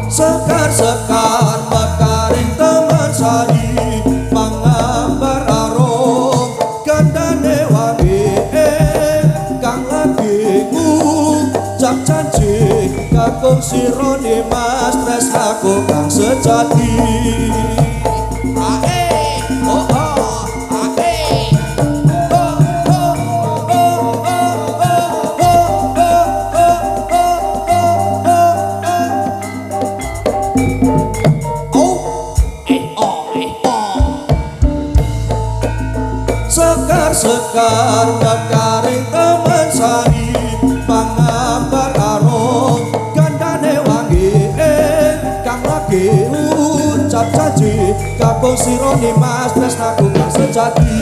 Sekar-sekar mekaring teman sari mangambar arum gandane wangi kang lagi ngucap janji kakung sira Mas tresnaku kang sejati. Ae oh oh ae oh oh oh oh oh oh oh oh oh oh. Oh, eh, oh, eh, oh. Sekar-sekar mekaring teman sari mangambar arum gandane wangi kang lagi ucap janji kakung sira Mas tresnaku kang sejati.